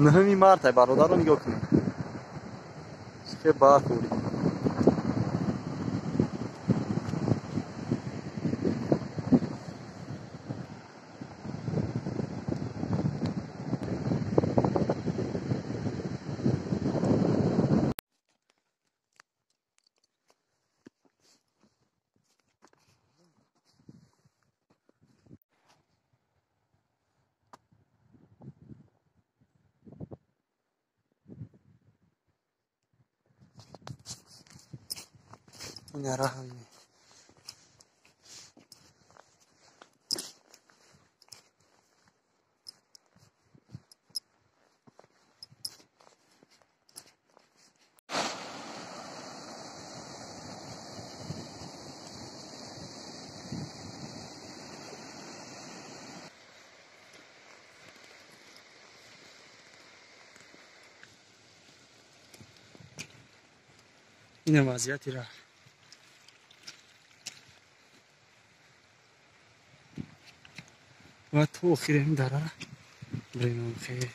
9 марта бародаро нигоҳ кунед. Чӣ барф борид. Раҳами ина вазъияти раҳ. Ва то охири ин дарара бирем, хеле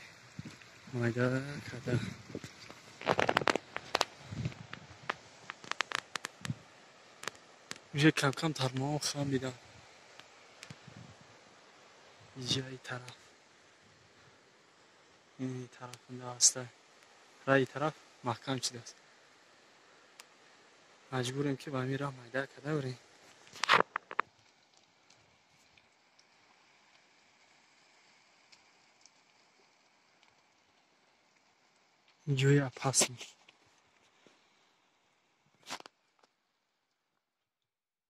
майда карда. Уже кам-кам тармаҳо хам дидам. Иҷаи тараф. Ин тарафында аста. Раи тараф маҳкам шудааст. Маҷбурем ки ба ҳамин раҳ майда карда бирем. Ҷои опасный.